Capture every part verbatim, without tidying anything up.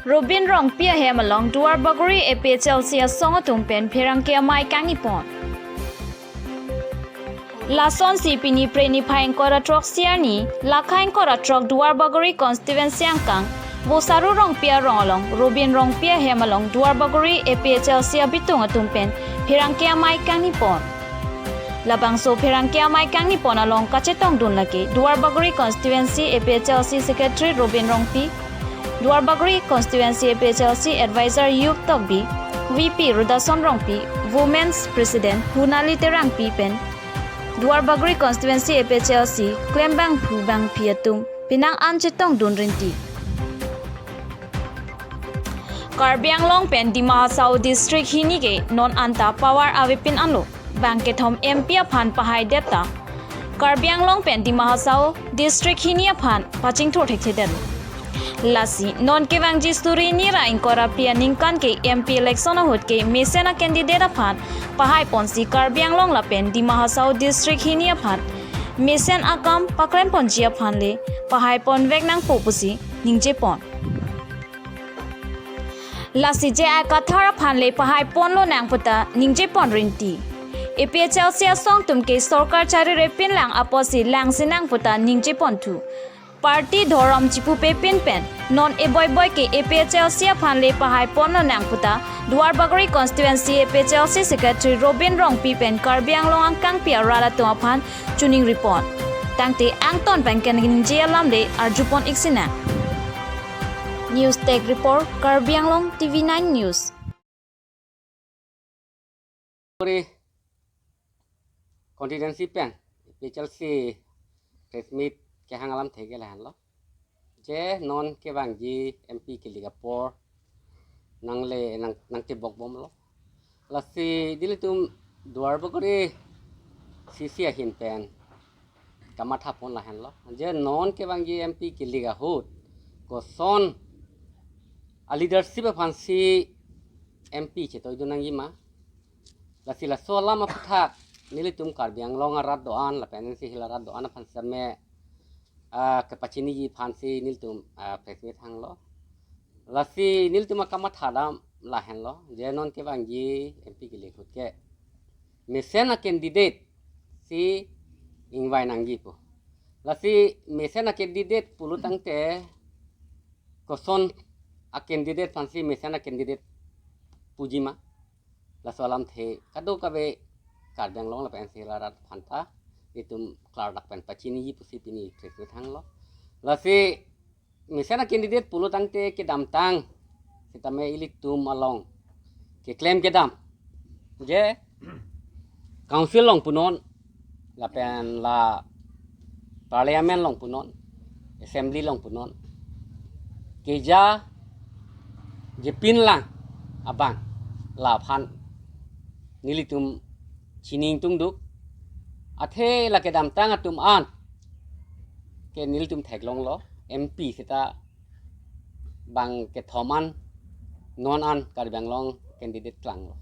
Robin Rongpi ahem along Duarbagori A P H L C asong atum pen pherangke amei kangni pon. Lasonsi pini Phre niphai ingkoi ra throk Siarni, lakha ingkoi ra throk Duarbagori constituency angkang Vosaru Rongpi arong along Robin Rongpi ahem along Duarbagori A P H L C abitung atum pen pherangke amei kangni pon. Labangso pherangke amei kangni pon along kachetongdun lake Duarbagori constituency A P H L C secretary Robin Rongpi, Duarbagori constituency A P H L C advisor Youth Tokbi, V P Rudason Rongpi, Women's President Hunali Terangpi pen Duarbagori constituency A P H L C klembangphu bangphi atum penang an chetongdun rinti. Karbi Anglong pen Dima Hasao district hini ke non anta power avepin anlo, bang kethom M P aphan pahai det ta Karbi Anglong pen Dima Hasao district hini aphan pachingthur thekthedet. Lasi non kevangji suri hini ra ingkoi ra phli aningkan ke M P election ahut ke mesen a candidate aphan pahai ponsi Karbi Anglong lapen Dima Hasao district hini aphan mesen akam paklem ponji aphan le pahai ponvek nangpo pusi ningje pon. Lasi J I Kathar aphan le pahai ponlo nang puta ningje pon rinti. A P H L C asong atum ke sorkar charire pinlang apotsi langsi nang puta ningje ponthu. Party dhorom chipupepin pen non eboiboi ke A P H L C aphan le pahai ponlo nang puta Duarbagori constituency A P H L C secretary Robin Rongpi pen Karbi Anglong angkangpi arat atum aphan choningri pon. Tangte angton pen keningje alam le arjupon iksinang. News Tech Report, Karbi Anglong T V nine News. Kori constituency pen A P H L C press meet kehang alamthe ke lahenlo. Je non kevangji M P kelik apor nangle nang nangtebok bomlo. Lasi nelitum Duarbagori C C ahin pen kamatha pon lahenlo. Je non kevangji M P kelik ahut koson a leadership aphansi M P chetoidun nangji ma. Lasi laso alam aphuthak nelitum Karbi Anglong arat do-an lapen N C Hill arat do-an aphan same, ah, kepachiniji aphansi nelitum, ah, press meet hanglo. Lasi nelitum akamatha dam lahenlo, je non kevangji M P kelik ahut ke mesen a candidate si ingvai nangji pu. Lasi mesen a candidate pulo tangte koson a candidate aphansi mesen a candidate puji ma. Laso alamthe kadokave Karbi Anglong lapen N C Hill arat aphanta itum klardak pen pachiniji pusi pini press meet hanglo. Lasi mesen a candidate pulo tangte kedamtang sitame ilitum along keklem kedam je council along punon lapen la parliament along punon, assembly along punon, keja jepin lang abang laphan nelitum chini ingtungduk. Athe la kedamtang atum an ke nelitum theklonglo, M P seta bang kethom an non an Karbi Anglong candidate klanglo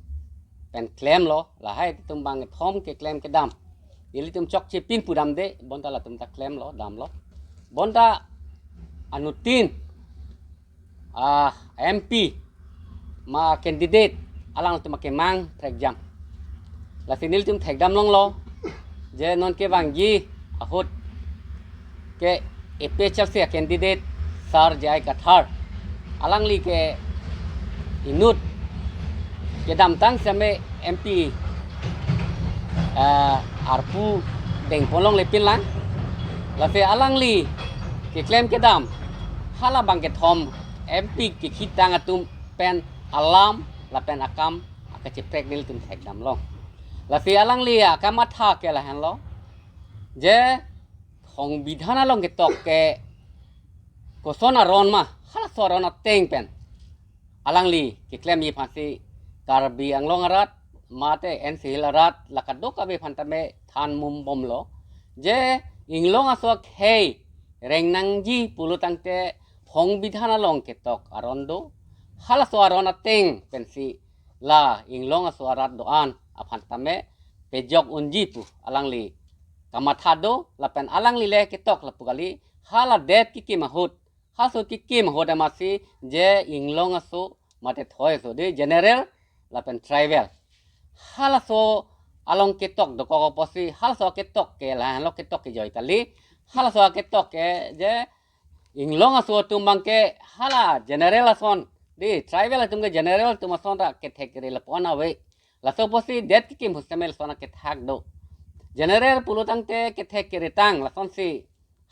pen klemlo, lahai atum bang kethom keklem kedam. Nelitum chokche pin pudamde, bonta latum ta klemlo, damlo. Bonta anuttin, ah, M P ma candidate alangtum akemang thekjam. Lasi nelitum thekdam longlo je non kevangji ahut ke A P H L C a candidate Sir J I Kathar, alangli ke inut kedamtang same M P, eh, arpu dengpon longle pin lang. Lasi alangli keklem kedam hala bang kethom M P kekhitang atum pen alam lapen akam akacheprek nelitum thekdam long. Lasi alangli akamatha ke lahenlo je songbidhan along ketok ke koson aron ma, halaso aron ateng pen alangli keklemji aphansi Karbi Anglong arat mate N C Hill arat la kadokave aphan tame than mum bomlo je inglong aso akhei reng nangji pulo tangte songbidhan along ketok aron do, halaso aron ateng pensi la inglong aso arat do-an aphan tame pejok unji pu alangli kamatha do, lapen alangli le ketok lapu kali, hala det kekim ahut Halaso kekim ahut amatsi je inglong aso mate thoi aso, de general lapen tribal, halaso along ketok dokok apotsi, halaso ketok ke lahenlo ketok kejoi kali. Halaso ketok ke je inglong aso atum abangke hala general ason, de tribal atum ke general atum ason ra kethek kere lapu-an ave. Laso apotsi det kekim ahut sitame lason kethak do. General pulo tangte kethek kere tang, lasonsi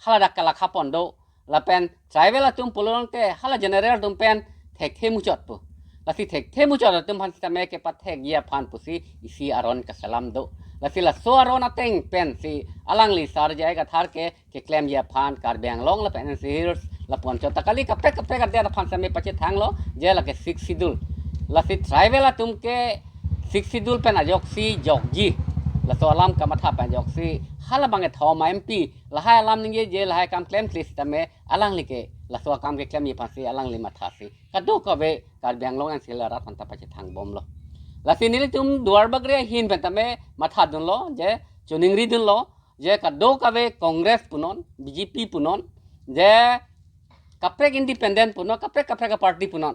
haladak kalakha pon do. Lapen tribal atum pulo tangte hala general atum pen thekthe muchot pu. Lasi thekthe muchot atum aphan sitame kepathekji aphan pusi isi aron kachelam do. Lasi laso aron ateng pensi alangli Sar J I Kathar ke keklemji aphan Karbi Anglong lapen N C Hills lapu-an chot ta kali, kaprek kaprek adet aphan sitame pachethanglo je lake Sixth Schedule. Lasi tribal atum ke Sixth Schedule pen ajoksi jokji, laso alam kamatha pen ajoksi hala abang ethom a-M P lahai alam ningje je lahai kam klemkle sitame alangli ke laso akam keklemji aphansi alangli mathasi kadokave Karbi Anglong N C Hills arat aphanta pachethang bomlo. Lasi nelitum Duarbagori ahin pen tame mathadunlo je choningridunlo je kadokave Congress punon, B J P punon, je kaprek independent punon, kaprek kaprek party punon.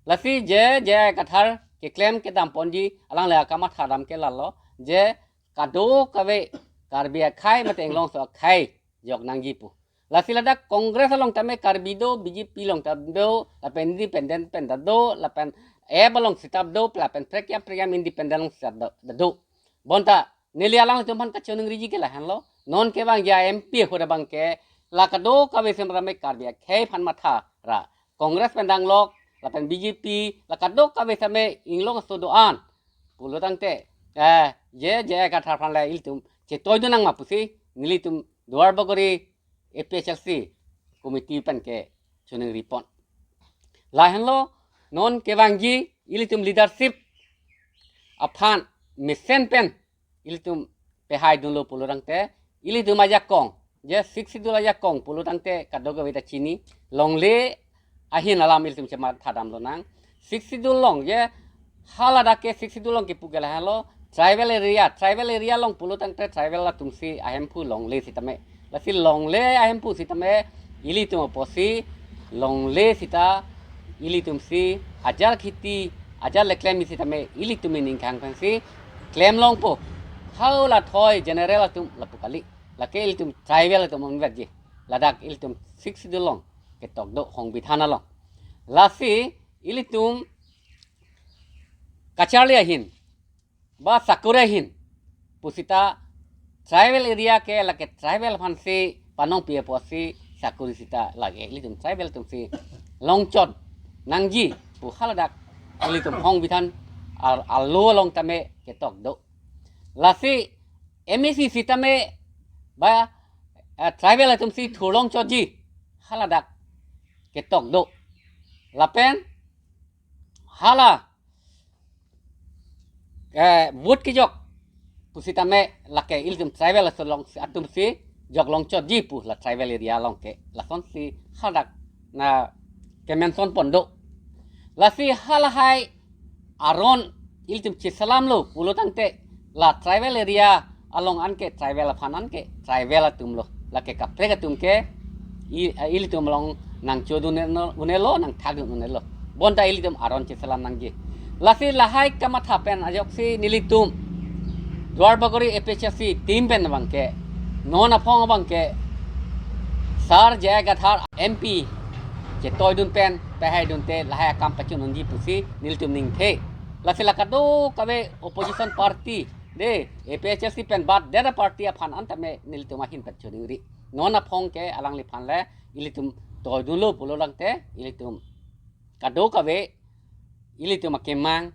Lasi je J I Kathar keklem kedam ponji alangli akamatha dam ke lalo je kadokave Karbi akhei mate inglong aso akhei jok nangji pu. Lasi ladak Congress along tame Karbi do, B J P along ta do, lapen independent pen ta do, lapen A P F along sitame do, lapen prekyam prekyam independent along sitame do, do. Bonta neli alanglitum aphan kachoningriji ke lahenlo. Non kevangji a-M P ahut abangke la kadokave sitame Karbi akhei aphan matha ra Congress pen danglok lapen B J P la kadokave sitame inglong aso do-an pulo tangte, eh, je J I Kathar aphan le ilitum chetoidun nangma pusi nelitum Duarbagori A P H L C committee pen kechoningri pon. Lahenlo non kevangji ilitum leadership aphan mesen pen ilitum pehaidunlo pulo tangte, ilitum ajakong, je Sixth Schedule ajakong pulo tangte kadokave ta chini, longle ahin alam ilitum chematha damlonang. Sixth Schedule along je haladak ke Sixth Schedule along kepu ke lahenlo, tribal area, tribal area along pulo tangte tribal atumsi ahemphu longle sitame. Lasi longle ahemphu sitame ilitum apotsi longle sita ilitumsi ajar kheti, ajar le klemji sitame ilitum ining khang pensi klem longpo. Hau la thoi general atum lapu kali. Lake ilitum tribal atum onverji. Ladak ilitum Sixth Schedule along ketok do, songbidhan along. Lasi ilitum kacharli ahin ba sakuri ahin pusita tribal area ke lake tribal aphansi panongpi apotsi sakuri sita lake ilitum tribal atumsi longchot nangji pu haladak ilitum songbidhan al-, alo along tame ketok do. Lasi M A C sitame ba, eh, tribal atumsi thurlongchotji haladak ketok do. Lapen hala eh, vote kejok pusitame lake ilitum tribal aso along atumsi jok longchotji pu la tribal area along ke lasonsi hadak na kemention pon do. Lasi halahai aron ilitum cheselamlo pulo tangte la tribal area along anke tribal aphan anke tribal atumlo, lake kaprek atum ke i-, ilitum along nangchodun unelo, nangthakdun unelo. Bonta ilitum aron cheselam nangji. Lasi lahai kamatha pen ajoksi nelitum Duarbagori A P H L C team pen abangke non aphong abangke Sar J I Kathar M P chetoidun pen pehaidunte lahai akam pachun unji pusi nelitum ningthe. Lasi la kadokave opposition party, de A P H L C pen bad dera party aphan an tame nelitum ahin pachoningri. Non aphong ke alangliphan le ilitum toidunlo pulo tangte ilitum kadokave ilitum akemang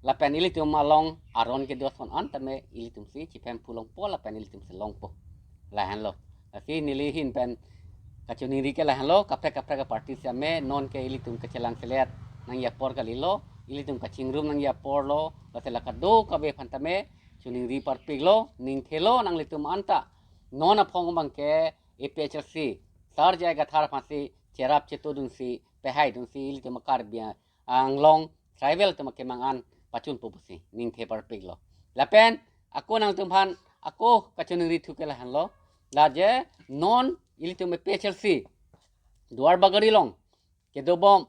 lapen ilitum along aron kedo ason an tame ilitumsi chiphem pulongpo lapen ilitumsi longpo. Lahenlo. Lasi neli ahin pen kachoningri ke lahenlo, kaprek kaprek aparty sitame non ke ilitum kachelang selet nangji apor kalilo, ilitum kachingrum nangji aporlo, lasi la kadokave aphan tame choningri parpiklo, ningthelo nanglitum anta. Non aphong abangke A P H L C, Sar J I Kathar aphansi cherap chetodunsi, pehaidunsi, ilitum Karbi Anglong tribal atum akemang an pachunpo pusi ningthe parpiklo. Lapen ako nangtumphan ako kachoningri thu ke lahenlo. La je non ilitum A P H L C Duar Bagori along kedobom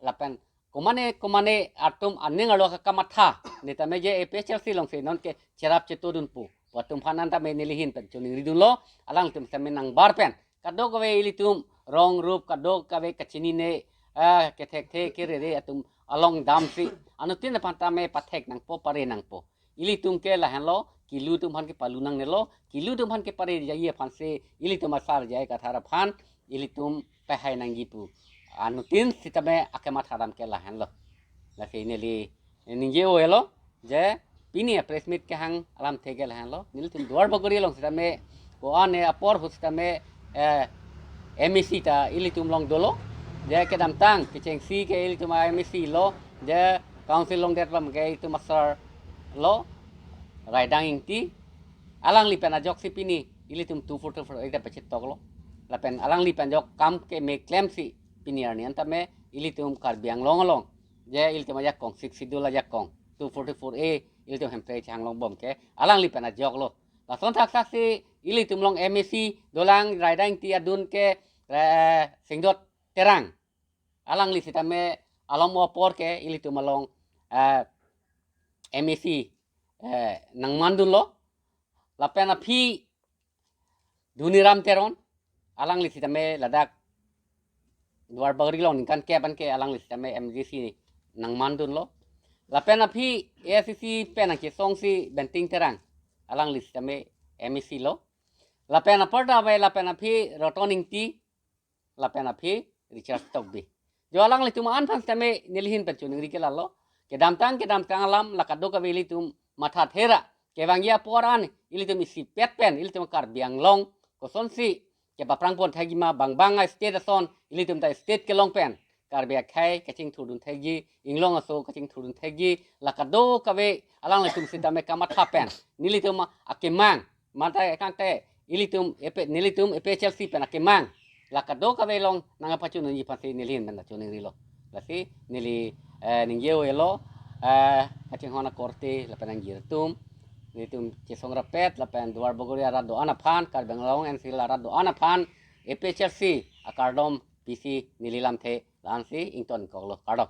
lapen komane komane atum aning arlo kakamatha, neta meje A P H L C alongsi non ke cherap chetodun pu, pu atum aphan anta me neli ahin pen choningridunlo. Alangtum sitame nangbar pen kadokave ilitum rong rup kadokave kachinine, ah, kethekthe kerere atum along damsi anuttin aphan tame pathek nangpo, pare nangpo. Ilitum ke lahenlo, kilu atum aphan kepalu nangnelo, kilu atum aphan kepare jaye aphansi ilitum asar jai kathar aphan ilitum pehai nangji pu anuttin sitame akematha dam ke lahenlo. Lasi neli ningje-olo je pini a press meet kehang alamthe ke lahenlo. Nelitum Duar Bagori along sitame ko-an apor ahut sitame, eh, M A C ta ilitum along dolo. Je kedamtang kechengsi ke ilitum a M A C lo, je council along det lam ke ilitum asar lo, Raidang Ingti. Alangli pen ajoksi pini ilitum two forty-four A ta pachetoklo. Lapen alangli pen ajok kam kemeklem si pini arni anta me ilitum Karbi Anglong along je ilitum ajakong, Sixth Schedule ajakong, two forty-four A ilitum hemprek chehang longbom ke alangli pen ajoklo. Lason thakthak si ilitum along M A C dolang, Raidang Ingti adun ke, eh, Singdot Terang. Alangli sitame along apor ke ilitum along, eh, M A C, eh, nangmandunlo. Lapen aphi Doniram Teron, alangli sitame ladak Duar Bagori along ningkan kep an ke alangli sitame M D C nangmandunlo. Lapen aphi A I C C pen nangkesongsi Benting Terang, alangli sitame M A C lo. Lapen apor ta ave lapen aphi Roton Ingti, lapen aphi Richard Tokbi. Jo alanglitum an aphan sitame neli ahin pen choningri ke lalo. Kedamtang kedamtang alam la kadokave ilitum mathathe ra kevangji apor an ilitum isipet pen ilitum Karbi Anglong kosonsi kepaprang pon thekji ma, bang bang a-state ason ilitum ta state kelong pen Karbi akhei kachingthurdun thekji, inglong aso kachingthurdun thekji, la kadokave alanglitum sitame kamatha pen nelitum akemang, mate kangte ilitum A P, nelitum A P H L C pen akemang la kadokave along nangpachunji aphansi neli ahin pen choningrilo. Lasi neli, eh, ningje-olo, eh, kachinghon akorte lapen angjir atum, nelitum chesong rapet lapen Duar Bagori arat do-an aphan, Karbi Anglong N C L arat do-an aphan A P H L C akardom pisi neli lamthe la-ansi ingtonkoklo, kardom.